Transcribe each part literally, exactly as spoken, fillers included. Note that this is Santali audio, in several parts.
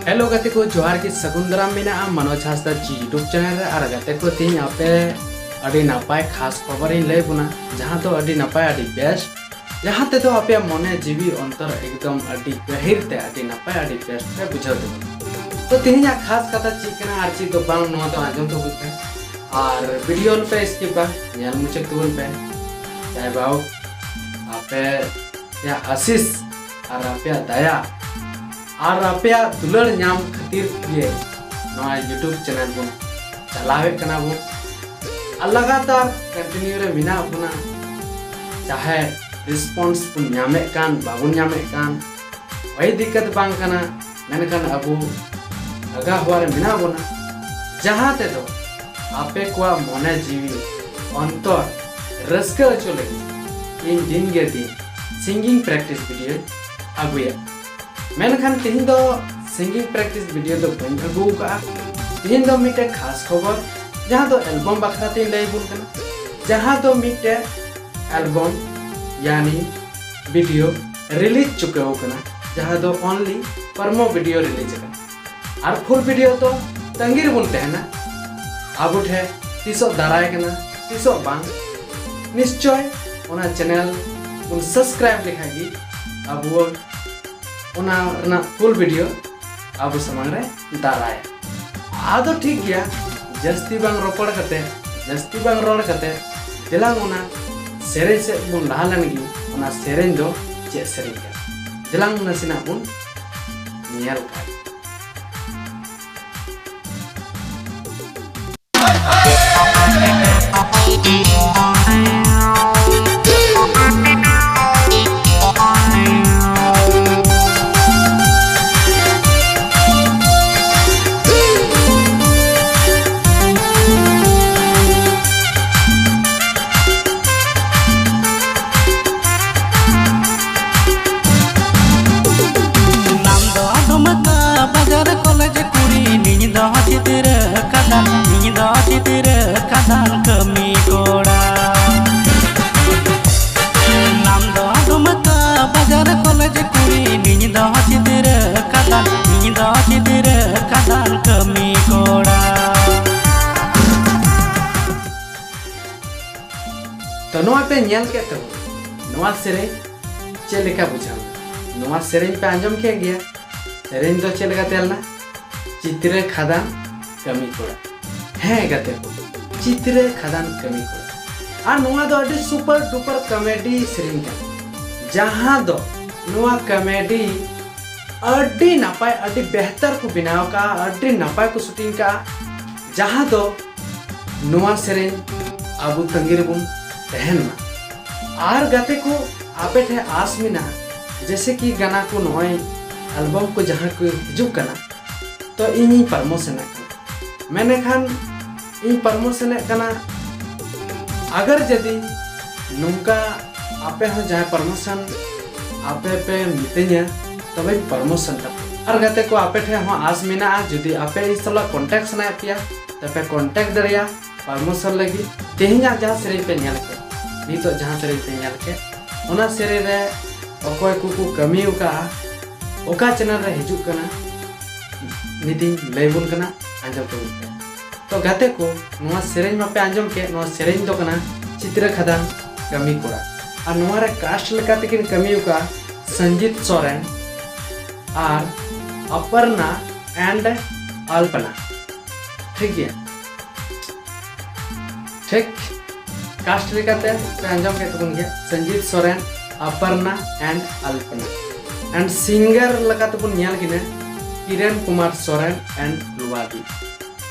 ᱦᱮᱞᱳ ᱜᱟᱛᱮ ᱠᱚ, ᱡᱚᱦᱟᱨ ᱜᱮ, ᱥᱟᱹᱜᱩᱱ ᱫᱟᱨᱟᱢ ᱢᱮᱱᱟᱜᱼᱟ ᱢᱟᱱᱚᱡᱽ ᱦᱟᱸᱥᱫᱟ ᱡᱤ YouTube ᱪᱮᱱᱮᱞ ᱨᱮ᱾ ᱟᱨ ᱜᱟᱛᱮ ᱠᱚ, ᱛᱮᱦᱮᱧ ᱟᱯᱮ ᱟᱹᱰᱤ ᱱᱟᱯᱟᱭ ᱠᱷᱟᱥ ᱠᱷᱚᱵᱚᱨ ᱤᱧ ᱞᱟᱹᱭ ᱵᱚᱱᱟ, ᱡᱟᱦᱟᱸ ᱫᱚ ᱟᱹᱰᱤ ᱱᱟᱯᱟᱭ, ᱟᱹᱰᱤ ᱵᱮᱥ, ᱡᱟᱦᱟᱸ ᱛᱮᱫᱚ ᱟᱯᱮᱭᱟᱜ ᱢᱚᱱᱮ ᱡᱤᱣᱤ ᱚᱱᱛᱚᱨ ᱮᱠᱫᱚᱢ ᱟᱹᱰᱤ ᱜᱟᱹᱦᱤᱨ ᱛᱮ ᱟᱹᱰᱤ ᱱᱟᱯᱟᱭ, ᱟᱹᱰᱤ ᱵᱮᱥ ᱯᱮ ᱵᱩᱡᱷᱟᱹᱣ ᱫᱟᱲᱮᱭᱟᱜᱼᱟ᱾ ᱛᱚ ᱛᱮᱦᱮᱧᱟᱜ ᱠᱷᱟᱥ ᱠᱟᱛᱷᱟ ᱪᱮᱫ ᱠᱟᱱᱟ ᱟᱨ ᱪᱮᱫ ᱫᱚ ᱵᱟᱝ, ᱱᱚᱣᱟ ᱫᱚ ᱟᱸᱡᱚᱢ ᱛᱟᱵᱚᱱ ᱯᱮ ᱟᱨ ᱵᱷᱤᱰᱤᱭᱳ ᱟᱞᱚᱯᱮ ᱥᱠᱤᱯᱟ, ᱧᱮᱞ ᱢᱩᱪᱟᱹᱫ ᱛᱟᱵᱚᱱ ᱯᱮ᱾ ᱡᱟᱭ ᱵᱟᱦᱳᱠ, ᱟᱯᱮᱭᱟᱜ ᱟᱥᱤᱥ ᱟᱨ ᱟᱯᱮᱭᱟᱜ ᱫᱟᱭᱟ ᱟᱨ ᱟᱯᱮᱭᱟᱜ ᱫᱩᱞᱟᱹᱲ ᱧᱟᱢ ᱠᱷᱟᱹᱛᱤᱨ ᱜᱮ ᱱᱚᱣᱟ YouTube ᱪᱮᱱᱮᱞ ᱵᱚᱱ ᱪᱟᱞᱟᱣᱮᱫ ᱠᱟᱱᱟ ᱵᱚᱱ ᱟᱨ ᱞᱟᱜᱟᱛᱟᱨ ᱠᱚᱱᱴᱤᱱᱤᱭᱩ ᱨᱮ ᱢᱮᱱᱟᱜ ᱵᱚᱱᱟ᱾ ᱪᱟᱦᱮ ᱨᱮᱥᱯᱚᱱᱥ ᱵᱚᱱ ᱧᱟᱢᱮᱫ ᱠᱟᱱ, ᱵᱟᱵᱚᱱ ᱧᱟᱢᱮᱫ ᱠᱟᱱ, ᱠᱳᱭ ᱫᱤᱠᱠᱟᱛ ᱵᱟᱝ ᱠᱟᱱᱟ, ᱢᱮᱱᱠᱷᱟᱱ ᱟᱵᱚ ᱟᱜᱟ ᱦᱚᱨ ᱨᱮ ᱢᱮᱱᱟᱜ ᱵᱚᱱᱟ, ᱡᱟᱦᱟᱸ ᱛᱮᱫᱚ ᱟᱯᱮ ᱠᱚᱣᱟᱜ ᱢᱚᱱᱮ ᱡᱤᱣᱤ ᱚᱱᱛᱚᱨ ᱨᱟᱹᱥᱠᱟᱹ ᱦᱚᱪᱚ ᱞᱟᱹᱜᱤᱫ ᱤᱧ ᱫᱤᱱ ᱜᱮ ᱫᱤᱱ ᱥᱤᱝᱜᱤᱝ ᱯᱨᱮᱠᱴᱤᱥ ᱵᱷᱤᱰᱤᱭᱳᱧ ᱟᱹᱜᱩᱭᱟ᱾ ᱢᱮᱱᱠᱷᱟᱱ ᱛᱮᱦᱮᱧ ᱫᱚ ᱥᱤᱝᱜᱤᱝ ᱯᱨᱮᱠᱴᱤᱥ ᱵᱷᱤᱰᱤᱭᱳ ᱫᱚ ᱵᱟᱹᱧ ᱟᱹᱜᱩ ᱟᱠᱟᱫᱼᱟ᱾ ᱛᱮᱦᱮᱧ ᱫᱚ ᱢᱤᱫᱴᱮᱱ ᱠᱷᱟᱥ ᱠᱷᱚᱵᱚᱨ, ᱡᱟᱦᱟᱸ ᱫᱚ ᱮᱞᱵᱚᱢ ᱵᱟᱠᱷᱨᱟ ᱛᱤᱧ ᱞᱟᱹᱭ ᱟᱵᱚᱱ ᱠᱟᱱᱟ, ᱡᱟᱦᱟᱸ ᱫᱚ ᱢᱤᱫᱴᱮᱱ ᱮᱞᱵᱚᱢ ᱭᱟᱱᱤ ᱵᱷᱤᱰᱤᱭᱳ ᱨᱤᱞᱤᱡᱽ ᱪᱩᱠᱟᱹᱣ ᱟᱠᱟᱱᱟ, ᱡᱟᱦᱟᱸ ᱫᱚ ᱚᱱᱞᱤ ᱯᱨᱚᱢᱳ ᱵᱷᱤᱰᱤᱭᱳ ᱨᱤᱞᱤᱡᱽ ᱟᱠᱟᱱᱟ᱾ ᱟᱨ ᱯᱷᱩᱞ ᱵᱷᱤᱰᱤᱭᱳ ᱫᱚ ᱛᱟᱺᱜᱤ ᱨᱮᱵᱚᱱ ᱛᱟᱦᱮᱱᱟ, ᱟᱵᱚ ᱴᱷᱮᱱ ᱛᱤᱥᱚᱜ ᱫᱟᱨᱟᱭ ᱠᱟᱱᱟ, ᱛᱤᱥᱚᱜ ᱵᱟᱝ᱾ ᱱᱤᱥᱪᱚᱭ ᱚᱱᱟ ᱪᱮᱱᱮᱞ ᱵᱚᱱ ᱥᱟᱵᱥᱠᱨᱟᱭᱤᱵ ᱞᱮᱠᱷᱟᱡ ᱜᱮ ᱟᱵᱚ ᱚᱱᱟ ᱨᱮᱱᱟᱜ ᱯᱷᱩᱞ ᱵᱷᱤᱰᱤᱭᱳ ᱟᱵᱚ ᱥᱟᱢᱟᱝ ᱨᱮ ᱫᱟᱨᱟᱭᱟ᱾ ᱟᱫᱚ ᱴᱷᱤᱠ ᱜᱮᱭᱟ, ᱡᱟᱹᱥᱛᱤ ᱵᱟᱝ ᱨᱚᱯᱚᱲ ᱠᱟᱛᱮ, ᱡᱟᱹᱥᱛᱤ ᱵᱟᱝ ᱨᱚᱲ ᱠᱟᱛᱮ, ᱫᱮᱞᱟᱝ ᱚᱱᱟ ᱥᱮᱨᱮᱧ ᱥᱮᱫ ᱵᱚᱱ ᱞᱟᱦᱟ ᱞᱮᱱ ᱜᱮ, ᱚᱱᱟ ᱥᱮᱨᱮᱧ ᱫᱚ ᱪᱮᱫ ᱥᱮᱨᱮᱧ ᱠᱟᱱᱟ, ᱫᱮᱞᱟᱝ ᱱᱟᱥᱮᱱᱟᱜ ᱵᱚᱱ ᱧᱮᱞ ᱠᱟᱜ᱾ ᱱᱟᱢ ᱫᱚ ᱰᱩᱢᱠᱟ ᱵᱟᱡᱟᱨ ᱠᱚᱞᱮᱡᱽ ᱠᱩᱲᱤ, ᱤᱧ ᱫᱚ ᱪᱤᱛᱨᱟᱹ ᱠᱟᱫᱟ, ᱤᱧ ᱫᱚ ᱪᱤᱛᱨᱟᱹ ᱠᱟᱫᱟ ᱠᱟᱹᱢᱤ ᱠᱚᱲᱟ᱾ ᱱᱟᱢ ᱫᱚ ᱰᱩᱢᱠᱟ ᱵᱟᱡᱟᱨ ᱠᱚᱞᱮᱡᱽ ᱠᱩᱲᱤ, ᱤᱧ ᱫᱚ ᱪᱤᱛᱨᱟᱹ ᱠᱟᱫᱟ, ᱤᱧ ᱫᱚ ᱱᱚᱣᱟ ᱯᱮ ᱧᱮᱞ ᱠᱮᱫ ᱛᱟᱵᱚᱱᱟ, ᱱᱚᱣᱟ ᱥᱮᱨᱮᱧ ᱪᱮᱫ ᱞᱮᱠᱟ ᱵᱩᱡᱷᱟᱹᱣ ᱮᱱᱟ? ᱱᱚᱣᱟ ᱥᱮᱨᱮᱧ ᱯᱮ ᱟᱸᱡᱚᱢ ᱠᱮᱫ ᱜᱮᱭᱟ᱾ ᱥᱮᱨᱮᱧ ᱫᱚ ᱪᱮᱫ ᱞᱮᱠᱟ ᱛᱟᱦᱮᱸ ᱞᱮᱱᱟ? ᱪᱤᱛᱨᱟᱹ ᱠᱷᱟᱫᱟᱱ ᱠᱟᱹᱢᱤ ᱠᱚᱲᱟ᱾ ᱦᱮᱸ ᱜᱟᱛᱮ ᱠᱚ, ᱪᱤᱛᱨᱟᱹ ᱠᱷᱟᱫᱟᱱ ᱠᱟᱹᱢᱤ ᱠᱚᱲᱟ᱾ ᱟᱨ ᱱᱚᱣᱟ ᱫᱚ ᱟᱹᱰᱤ super duper comedy ᱥᱮᱨᱮᱧ ᱠᱟᱱᱟ, ᱡᱟᱦᱟᱸ ᱫᱚ ᱱᱚᱣᱟ comedy ᱟᱹᱰᱤ ᱱᱟᱯᱟᱭ, ᱟᱹᱰᱤ ᱵᱮᱦᱛᱟᱨ ᱠᱚ ᱵᱮᱱᱟᱣ ᱠᱟᱜᱼᱟ, ᱟᱹᱰᱤ ᱱᱟᱯᱟᱭ ᱠᱚ shooting ᱠᱟᱜᱼᱟ, ᱡᱟᱦᱟᱸ ᱫᱚ ᱱᱚᱣᱟ ᱥᱮᱨᱮᱧ ᱟᱵᱚ ᱛᱟᱺᱜᱤ ᱨᱮᱵᱚᱱ ᱛᱟᱦᱮᱱ ᱢᱟ᱾ ᱟᱨ ᱜᱟᱛᱮ ᱠᱚ, ᱟᱯᱮ ᱴᱷᱮᱱ ᱟᱥ ᱢᱮᱱᱟᱜᱼᱟ, ᱡᱮᱥᱮ ᱠᱤ ᱜᱟᱱᱟ ᱠᱚ, ᱱᱚᱜᱼᱚᱭ album ᱠᱚ ᱡᱟᱦᱟᱸ ᱠᱚ ᱦᱤᱡᱩᱜ ᱠᱟᱱᱟ, ᱛᱚ ᱤᱧᱤᱧ promotion ᱮᱫ ᱠᱟᱱᱟ, ᱢᱮᱱᱠᱷᱟᱱ ᱤᱧ promotion ᱮᱫ ᱠᱟᱱᱟ᱾ ᱟᱜᱟᱨ ᱡᱩᱫᱤ ᱱᱚᱝᱠᱟ ᱟᱯᱮ ᱦᱚᱸ ᱡᱟᱦᱟᱸᱭ promotion ᱟᱯᱮ ᱯᱮ ᱢᱤᱛᱟᱹᱧᱟ, ᱛᱚᱵᱮᱧ promotion ᱛᱟᱯᱮ᱾ ᱟᱨ ᱜᱟᱛᱮ ᱠᱚ, ᱟᱯᱮ ᱴᱷᱮᱱ ᱦᱚᱸ ᱟᱥ ᱢᱮᱱᱟᱜᱼᱟ, ᱡᱩᱫᱤ ᱟᱯᱮ ᱤᱧ ᱥᱟᱞᱟᱜ contact ᱥᱟᱱᱟᱭᱮᱫ ᱯᱮᱭᱟ, ᱛᱚᱯᱮ contact ᱫᱟᱲᱮᱭᱟᱜᱼᱟ promotion ᱞᱟᱹᱜᱤᱫ᱾ ᱛᱮᱦᱮᱧᱟᱜ ᱡᱟᱦᱟᱸ ᱥᱮᱨᱮᱧ ᱯᱮ ᱧᱮᱞ ᱠᱮᱫ, ᱱᱤᱛᱚᱜ ᱡᱟᱦᱟᱸ ᱥᱮᱨᱮᱧ ᱯᱮ ᱧᱮᱞ ᱠᱮᱫ, ᱚᱱᱟ ᱥᱮᱨᱮᱧ ᱨᱮ ᱚᱠᱚᱭ ᱠᱚᱠᱚ ᱠᱟᱹᱢᱤ ᱟᱠᱟᱫᱼᱟ, ᱚᱠᱟ channel ᱨᱮ ᱦᱤᱡᱩᱜ ᱠᱟᱱᱟ, ᱱᱤᱛᱤᱧ ᱞᱟᱹᱭ ᱵᱚᱱ ᱠᱟᱱᱟ, ᱟᱸᱡᱚᱢ ᱛᱟᱵᱚᱱ ᱯᱮ᱾ ᱛᱚ ᱜᱟᱛᱮ ᱠᱚ, ᱱᱚᱣᱟ ᱥᱮᱨᱮᱧ ᱢᱟᱯᱮ ᱟᱸᱡᱚᱢ ᱠᱮᱫ, ᱱᱚᱣᱟ ᱥᱮᱨᱮᱧ ᱫᱚ ᱠᱟᱱᱟ ᱪᱤᱛᱨᱟᱹ ᱠᱷᱟᱫᱟᱱ ᱠᱟᱹᱢᱤ ᱠᱚᱲᱟ᱾ ᱟᱨ ᱱᱚᱣᱟ ᱨᱮ cast ᱞᱮᱠᱟ ᱛᱮᱠᱤᱱ ᱠᱟᱹᱢᱤ ᱟᱠᱟᱫᱼᱟ ᱥᱚᱧᱡᱤᱛ ᱥᱚᱨᱮᱱ ᱟᱨ ᱚᱯᱚᱨᱱᱟ and ᱟᱞᱯᱚᱱᱟ᱾ ᱴᱷᱤᱠ ᱜᱮᱭᱟ, ᱴᱷᱤᱠ cast ᱞᱮᱠᱟᱛᱮ ᱯᱮ ᱟᱸᱡᱚᱢ ᱠᱮᱫ ᱛᱟᱵᱚᱱ ᱜᱮᱭᱟ, ᱥᱚᱧᱡᱤᱛ ᱥᱚᱨᱮᱱ, ᱚᱯᱚᱨᱱᱟ and ᱟᱞᱯᱚᱱᱟ᱾ And singer ᱞᱮᱠᱟᱛᱮ ᱵᱚᱱ ᱧᱮᱞ ᱠᱤᱱᱟ ᱠᱤᱨᱚᱱ ᱠᱩᱢᱟᱨ ᱥᱚᱨᱮᱱ and ᱞᱩᱣᱟᱫᱤ᱾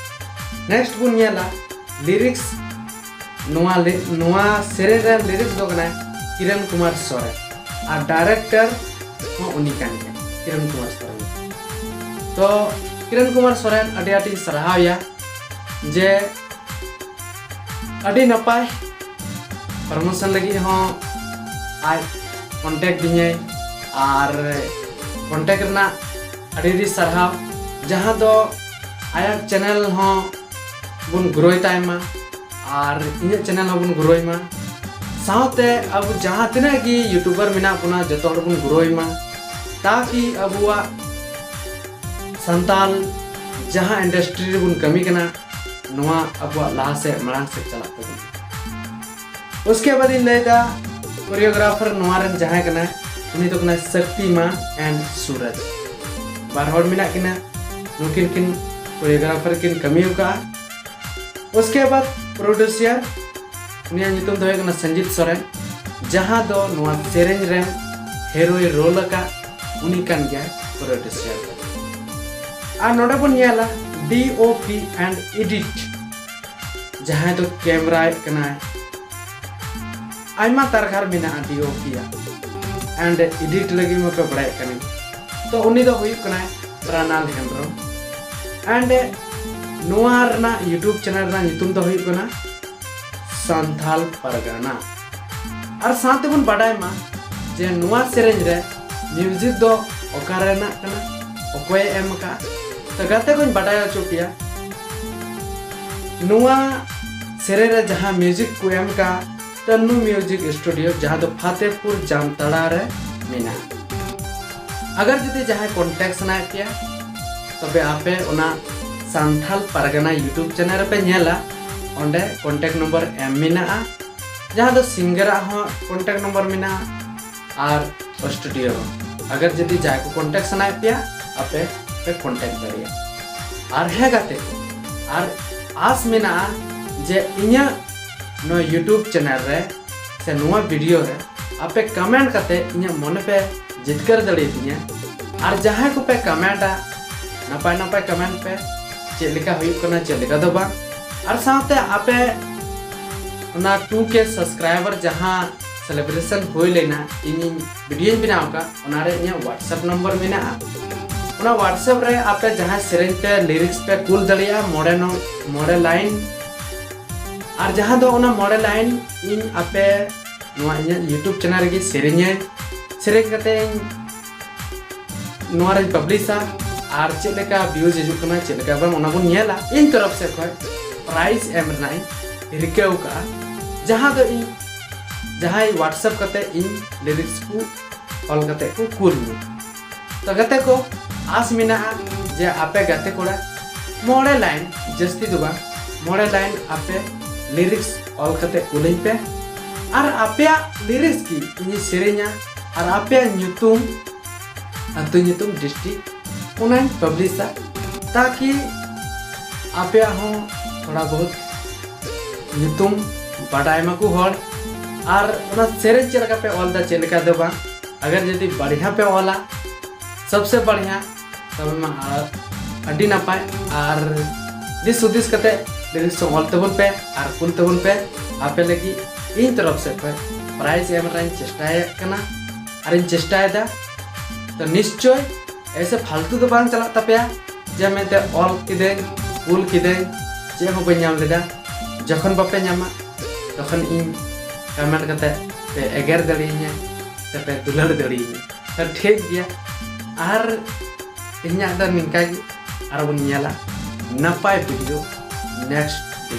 Next ᱵᱚᱱ ᱧᱮᱞᱟ lyrics᱾ ᱱᱚᱣᱟ ᱞᱤ-, ᱱᱚᱣᱟ ᱥᱮᱨᱮᱧ ᱨᱮᱱ lyrics ᱫᱚ ᱠᱟᱱᱟᱭ ᱠᱤᱨᱚᱱ ᱠᱩᱢᱟᱨ ᱥᱚᱨᱮᱱ ᱟᱨ director ᱦᱚᱸ ᱩᱱᱤ ᱠᱟᱱ ᱜᱮᱭᱟ, ᱠᱤᱨᱚᱱ ᱠᱩᱢᱟᱨ ᱥᱚᱨᱮᱱ᱾ ᱛᱚ ᱠᱤᱨᱚᱱ ᱠᱩᱢᱟᱨ ᱥᱚᱨᱮᱱ ᱟᱹᱰᱤ ᱟᱸᱴᱤᱧ ᱥᱟᱨᱦᱟᱣ ᱮᱭᱟ ᱡᱮ ᱟᱹᱰᱤ ᱱᱟᱯᱟᱭ promotion ᱞᱟᱹᱜᱤᱫ ᱦᱚᱸ ᱟᱡ contact ᱫᱤᱧᱟᱭ ᱟᱨ contact ᱨᱮᱱᱟᱜ ᱟᱹᱰᱤ ᱟᱹᱰᱤ ᱥᱟᱨᱦᱟᱣ, ᱡᱟᱦᱟᱸ ᱫᱚ ᱟᱭᱟᱜ channel ᱦᱚᱸ ᱵᱚᱱ growᱭ ᱛᱟᱭ ᱢᱟ ᱟᱨ ᱤᱧᱟᱹᱜ channel ᱦᱚᱸᱵᱚᱱ growᱭ ᱢᱟ᱾ ᱥᱟᱶᱛᱮ ᱟᱵᱚ ᱡᱟᱦᱟᱸ ᱛᱤᱱᱟᱹᱜ ᱜᱮ YouTuber ᱢᱮᱱᱟᱜ ᱵᱚᱱᱟ, ᱡᱚᱛᱚ ᱦᱚᱲ ᱵᱚᱱ growᱭ ᱢᱟ, ᱛᱟᱠᱤ ᱟᱵᱚᱣᱟᱜ ᱥᱟᱱᱛᱟᱞ ᱡᱟᱦᱟᱸ industry ᱨᱮᱵᱚᱱ ᱠᱟᱹᱢᱤ ᱠᱟᱱᱟ, ᱱᱚᱣᱟ ᱟᱵᱚᱣᱟᱜ ᱞᱟᱦᱟ ᱥᱮᱫ, ᱢᱟᱲᱟᱝ ᱥᱮᱫ ᱪᱟᱞᱟᱜ ᱛᱟᱵᱚᱱᱟ᱾ ᱩᱥᱠᱮ ᱵᱟᱫ ᱤᱧ ᱞᱟᱹᱭᱫᱟ ᱠᱳᱨᱤᱭᱳᱜᱨᱟᱯᱷᱟᱨ ᱱᱚᱣᱟ ᱨᱮᱱ ᱡᱟᱦᱟᱸᱭ ᱠᱟᱱᱟᱭ, ᱩᱱᱤ ᱫᱚ ᱠᱟᱱᱟᱭ ᱥᱟᱠᱛᱤᱢᱟ and ᱥᱩᱨᱟᱡᱽ᱾ ᱵᱟᱨ ᱦᱚᱲ ᱢᱮᱱᱟᱜ ᱠᱤᱱᱟ, ᱱᱩᱠᱤᱱ ᱠᱤᱱ ᱠᱳᱨᱤᱭᱳᱜᱨᱟᱯᱷᱟᱨ ᱠᱤᱱ ᱠᱟᱹᱢᱤ ᱟᱠᱟᱫᱼᱟ᱾ ᱩᱥᱠᱮ ᱵᱟᱫ ᱯᱨᱚᱰᱩᱥᱤᱭᱟᱨ, ᱩᱱᱤᱭᱟᱜ ᱧᱩᱛᱩᱢ ᱫᱚ ᱦᱩᱭᱩᱜ ᱠᱟᱱᱟ ᱥᱚᱧᱡᱤᱛ ᱥᱚᱨᱮᱱ, ᱡᱟᱦᱟᱸ ᱫᱚ ᱱᱚᱣᱟ ᱥᱮᱨᱮᱧ ᱨᱮᱱ ᱦᱤᱨᱳᱭ ᱨᱳᱞ ᱟᱠᱟᱫ, ᱩᱱᱤ ᱠᱟᱱ ᱜᱮᱭᱟᱭ ᱯᱨᱚᱰᱩᱥᱤᱭᱟᱨ ᱫᱚ᱾ ᱟᱨ ᱱᱚᱰᱮ ᱵᱚᱱ ᱧᱮᱞᱟ DOP and edit, ᱡᱟᱦᱟᱸᱭ ᱫᱚ ᱠᱮᱢᱨᱟᱭᱮᱫ ᱠᱟᱱᱟᱭ, ᱟᱭᱢᱟ ᱛᱟᱨᱜᱷᱟᱨ ᱢᱮᱱᱟᱜᱼᱟ DOP ᱟᱜ, and edit ᱞᱟᱹᱜᱤᱫ ᱢᱟᱯᱮ ᱵᱟᱲᱟᱭᱮᱫ ᱠᱟᱱ ᱜᱮ᱾ ᱛᱚ ᱩᱱᱤ ᱫᱚ ᱦᱩᱭᱩᱜ ᱠᱟᱱᱟᱭ ᱯᱨᱟᱱᱟᱞ ᱦᱮᱢᱵᱨᱚᱢ, and ᱱᱚᱣᱟ ᱨᱮᱱᱟᱜ YouTube ᱪᱮᱱᱮᱞ ᱨᱮᱱᱟᱜ ᱧᱩᱛᱩᱢ ᱫᱚ ᱦᱩᱭᱩᱜ ᱠᱟᱱᱟ ᱥᱟᱱᱛᱷᱟᱞ ᱯᱟᱨᱜᱟᱱᱟ᱾ ᱟᱨ ᱥᱟᱶᱛᱮ ᱵᱚᱱ ᱵᱟᱰᱟᱭ ᱢᱟ ᱡᱮ ᱱᱚᱣᱟ ᱥᱮᱨᱮᱧ ᱨᱮ ᱢᱤᱣᱡᱤᱠ ᱫᱚ ᱚᱠᱟ ᱨᱮᱱᱟᱜ ᱠᱟᱱᱟ, ᱚᱠᱚᱭᱮ ᱮᱢ ᱟᱠᱟᱫᱼᱟ᱾ ᱛᱚ ᱜᱟᱛᱮ ᱠᱚᱧ ᱵᱟᱰᱟᱭ ᱦᱚᱪᱚ ᱯᱮᱭᱟ, ᱱᱚᱣᱟ ᱥᱮᱨᱮᱧ ᱨᱮ ᱡᱟᱦᱟᱸ ᱢᱤᱣᱡᱤᱠ ᱠᱚ ᱮᱢ ᱟᱠᱟᱫᱼᱟ, ᱛᱟᱱᱱᱩ ᱢᱤᱣᱡᱤᱠ ᱥᱴᱩᱰᱤᱭᱳ, ᱡᱟᱦᱟᱸ ᱫᱚ ᱯᱷᱟᱛᱮᱯᱩᱨ ᱡᱟᱢᱛᱟᱲᱟ ᱨᱮ ᱢᱮᱱᱟᱜᱼᱟ᱾ ᱟᱜᱟᱨ ᱡᱩᱫᱤ ᱡᱟᱦᱟᱸᱭ ᱠᱚᱱᱴᱮᱠᱴ ᱥᱟᱱᱟᱭᱮᱫ ᱯᱮᱭᱟ, ᱛᱚᱵᱮ ᱟᱯᱮ ᱚᱱᱟ ᱥᱟᱱᱛᱷᱟᱞ ᱯᱟᱨᱜᱟᱱᱟ YouTube ᱪᱮᱱᱮᱞ ᱨᱮᱯᱮ ᱧᱮᱞᱟ, ᱚᱸᱰᱮ ᱠᱚᱱᱴᱮᱠᱴ ᱱᱚᱢᱵᱚᱨ ᱮᱢ ᱢᱮᱱᱟᱜᱼᱟ, ᱡᱟᱦᱟᱸ ᱫᱚ ᱥᱤᱝᱜᱟᱨᱟᱜ ᱦᱚᱸ ᱠᱚᱱᱴᱮᱠᱴ ᱱᱚᱢᱵᱚᱨ ᱢᱮᱱᱟᱜᱼᱟ ᱟᱨ ᱥᱴᱩᱰᱤᱭᱳ ᱦᱚᱸ᱾ ᱟᱜᱟᱨ ᱡᱩᱫᱤ ᱡᱟᱦᱟᱸᱭ ᱠᱚ ᱠᱚᱱᱴᱮᱠᱴ ᱥᱟᱱᱟᱭᱮᱫ ᱯᱮᱭᱟ, ᱟᱯᱮ ᱯᱮ ᱠᱚᱱᱴᱮᱠᱴ ᱫᱟᱲᱮᱭᱟᱜᱼᱟ᱾ ᱟᱨ ᱦᱮᱸ ᱜᱟᱛᱮ ᱠᱚ, ᱟᱨ ᱟᱥ ᱢᱮᱱᱟᱜᱼᱟ ᱡᱮ ᱤᱧᱟᱹᱜ ᱱᱚᱣᱟ YouTube ᱪᱮᱱᱮᱞ ᱨᱮ ᱥᱮ ᱱᱚᱣᱟ ᱵᱷᱤᱰᱤᱭᱳ ᱨᱮ ᱟᱯᱮ ᱠᱚᱢᱮᱱᱴ ᱠᱟᱛᱮ ᱤᱧᱟᱹᱜ ᱢᱚᱱᱮ ᱯᱮ ᱡᱤᱛᱠᱟᱹᱨ ᱫᱟᱲᱮᱭᱟᱛᱤᱧᱟ᱾ ᱟᱨ ᱡᱟᱦᱟᱸᱭ ᱠᱚᱯᱮ ᱠᱚᱢᱮᱱᱴᱟ, ᱱᱟᱯᱟᱭ ᱱᱟᱯᱟᱭ ᱠᱚᱢᱮᱱᱴ ᱯᱮ, ᱪᱮᱫ ᱞᱮᱠᱟ ᱦᱩᱭᱩᱜ ᱠᱟᱱᱟ, ᱪᱮᱫ ᱞᱮᱠᱟ ᱫᱚ ᱵᱟᱝ᱾ ᱟᱨ ᱥᱟᱶᱛᱮ ᱟᱯᱮ ᱚᱱᱟ two K subscriber ᱡᱟᱦᱟᱸ celebration ᱦᱩᱭ ᱞᱮᱱᱟ, ᱤᱧᱤᱧ ᱵᱷᱤᱰᱤᱭᱳᱧ ᱵᱮᱱᱟᱣ ᱟᱠᱟᱫ, ᱚᱱᱟ ᱨᱮ ᱤᱧᱟᱹᱜ WhatsApp ᱱᱚᱢᱵᱚᱨ ᱢᱮᱱᱟᱜᱼᱟ᱾ ᱚᱱᱟ WhatsApp ᱨᱮ ᱟᱯᱮ ᱡᱟᱦᱟᱸᱭ ᱥᱮᱨᱮᱧ ᱯᱮ ᱞᱤᱨᱤᱠᱥ ᱯᱮ ᱠᱩᱞ ᱫᱟᱲᱮᱭᱟᱜᱼᱟ, ᱢᱚᱬᱮ ᱱᱚ-, ᱢᱚᱬᱮ ᱞᱟᱭᱤᱱ᱾ ᱟᱨ ᱡᱟᱦᱟᱸ ᱫᱚ ᱚᱱᱟ ᱢᱚᱬᱮ ᱞᱟᱭᱤᱱ ᱤᱧ ᱟᱯᱮ ᱱᱚᱣᱟ ᱤᱧᱟᱹᱜ YouTube ᱪᱮᱱᱮᱞ ᱨᱮᱜᱮ ᱥᱮᱨᱮᱧᱟᱹᱧ, ᱥᱮᱨᱮᱧ ᱠᱟᱛᱮ ᱤᱧ ᱱᱚᱣᱟ ᱨᱮᱧ ᱯᱟᱵᱽᱞᱤᱥᱟ᱾ ᱟᱨ ᱪᱮᱫ ᱞᱮᱠᱟ ᱵᱷᱤᱭᱩᱡᱽ ᱦᱤᱡᱩᱜ ᱠᱟᱱᱟ, ᱪᱮᱫ ᱞᱮᱠᱟ ᱵᱟᱝ, ᱚᱱᱟ ᱵᱚᱱ ᱧᱮᱞᱟ᱾ ᱤᱧ ᱛᱚᱨᱚᱯ ᱥᱮᱫ ᱠᱷᱚᱱ ᱯᱨᱟᱭᱤᱡᱽ ᱮᱢ ᱨᱮᱱᱟᱜ ᱤᱧ ᱨᱤᱠᱟᱹᱣ ᱠᱟᱜᱼᱟ, ᱡᱟᱦᱟᱸ ᱫᱚ ᱤᱧ ᱡᱟᱦᱟᱸᱭ WhatsApp ᱠᱟᱛᱮ ᱤᱧ ᱞᱤᱨᱤᱠᱥ ᱠᱚ ᱚᱞ ᱠᱟᱛᱮ ᱠᱚ ᱠᱩᱞ ᱤᱧᱟᱹ᱾ ᱛᱚ ᱜᱟᱛᱮ ᱠᱚ, ᱟᱥ ᱢᱮᱱᱟᱜᱼᱟ ᱡᱮ ᱟᱯᱮ ᱜᱟᱛᱮ ᱠᱚᱲᱟ ᱢᱚᱬᱮ ᱞᱟᱭᱤᱱ, ᱡᱟᱹᱥᱛᱤ ᱫᱚ ᱵᱟᱝ, ᱢᱚᱬᱮ ᱞᱟᱭᱤᱱ ᱟᱯᱮ ᱞᱤᱨᱤᱠᱥ ᱚᱞ ᱠᱟᱛᱮ ᱠᱩᱞᱟᱹᱧ ᱯᱮ᱾ ᱟᱨ ᱟᱯᱮᱭᱟᱜ ᱞᱤᱨᱤᱠᱥ ᱜᱮ ᱤᱧᱤᱧ ᱥᱮᱨᱮᱧᱟ ᱟᱨ ᱟᱯᱮᱭᱟᱜ ᱧᱩᱛᱩᱢ, ᱟᱹᱛᱩ ᱧᱩᱛᱩᱢ, ᱰᱤᱥᱴᱨᱤᱠᱴ ᱚᱱᱟᱧ ᱯᱟᱵᱽᱞᱤᱥᱟ, ᱛᱟᱠᱤ ᱟᱯᱮᱭᱟᱜ ᱦᱚᱸ ᱛᱷᱚᱲᱟ ᱵᱚᱦᱩᱛ ᱧᱩᱛᱩᱢ ᱵᱟᱰᱟᱭ ᱢᱟᱠᱚ ᱦᱚᱲ᱾ ᱟᱨ ᱚᱱᱟ ᱥᱮᱨᱮᱧ ᱪᱮᱫ ᱞᱮᱠᱟ ᱯᱮ ᱚᱞ ᱮᱫᱟ, ᱪᱮᱫ ᱞᱮᱠᱟ ᱫᱚ ᱵᱟᱝ, ᱟᱜᱟᱨ ᱡᱩᱫᱤ ᱵᱟᱲᱤᱭᱟ ᱯᱮ ᱚᱞᱟ, ᱥᱚᱵᱥᱮ ᱵᱟᱲᱤᱭᱟ, ᱛᱚᱵᱮ ᱢᱟ ᱟᱨ ᱟᱹᱰᱤ ᱱᱟᱯᱟᱭ᱾ ᱟᱨ ᱫᱤᱥ ᱦᱩᱫᱤᱥ ᱠᱟᱛᱮ ᱞᱤᱨᱤᱠᱥ ᱚᱞ ᱛᱟᱵᱚᱱ ᱯᱮ ᱟᱨ ᱠᱩᱞ ᱛᱟᱵᱚᱱ ᱯᱮ᱾ ᱟᱯᱮ ᱞᱟᱹᱜᱤᱫ ᱤᱧ ᱛᱚᱨᱚᱯ ᱥᱮᱫ ᱠᱷᱚᱱ ᱯᱨᱟᱭᱤᱡᱽ ᱮᱢ ᱨᱮᱱᱟᱜ ᱤᱧ ᱪᱮᱥᱴᱟᱭᱮᱫ ᱠᱟᱱᱟ ᱟᱨᱤᱧ ᱪᱮᱥᱴᱟᱭᱮᱫᱟ᱾ ᱛᱚ ᱱᱤᱥᱪᱚᱭ ᱮᱥᱮ ᱯᱷᱟᱞᱛᱩ ᱫᱚ ᱵᱟᱝ ᱪᱟᱞᱟᱜ ᱛᱟᱯᱮᱭᱟ ᱡᱮ ᱢᱮᱱᱛᱮ ᱚᱞ ᱠᱤᱫᱟᱹᱧ, ᱠᱩᱞ ᱠᱤᱫᱟᱹᱧ, ᱪᱮᱫ ᱦᱚᱸ ᱵᱟᱹᱧ ᱧᱟᱢ ᱞᱮᱫᱟ᱾ ᱡᱚᱠᱷᱚᱱ ᱵᱟᱯᱮ ᱧᱟᱢᱟ, ᱛᱚᱠᱷᱚᱱ ᱤᱧ ᱠᱚᱢᱮᱱᱴ ᱠᱟᱛᱮ ᱯᱮ ᱮᱜᱮᱨ ᱫᱟᱲᱮᱭᱟᱹᱧᱟ ᱥᱮ ᱯᱮ ᱫᱩᱞᱟᱹᱲ ᱫᱟᱲᱮᱭᱟᱹᱧᱟ᱾ ᱛᱚ ᱴᱷᱤᱠ ᱜᱮᱭᱟ, ᱟᱨ ᱤᱧᱟᱹᱜ ᱫᱚ ᱱᱤᱝᱠᱟ ᱜᱮ, ᱟᱨᱚ ᱵᱚᱱ ᱧᱮᱞᱟ ᱱᱟᱯᱟᱭ ᱵᱷᱤᱰᱤᱭᱳ ᱱᱮᱠᱥᱴ ᱰᱮ᱾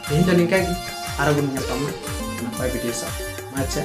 ᱛᱮᱦᱮᱧ ᱫᱚ ᱱᱤᱝᱠᱟ ᱜᱮ, ᱟᱨᱚ ᱵᱚᱱ ᱧᱟᱯᱟᱢᱟ ᱱᱟᱯᱟᱭ ᱵᱷᱤᱰᱤᱭᱳ ᱥᱟᱶ᱾ ᱟᱪᱪᱷᱟ,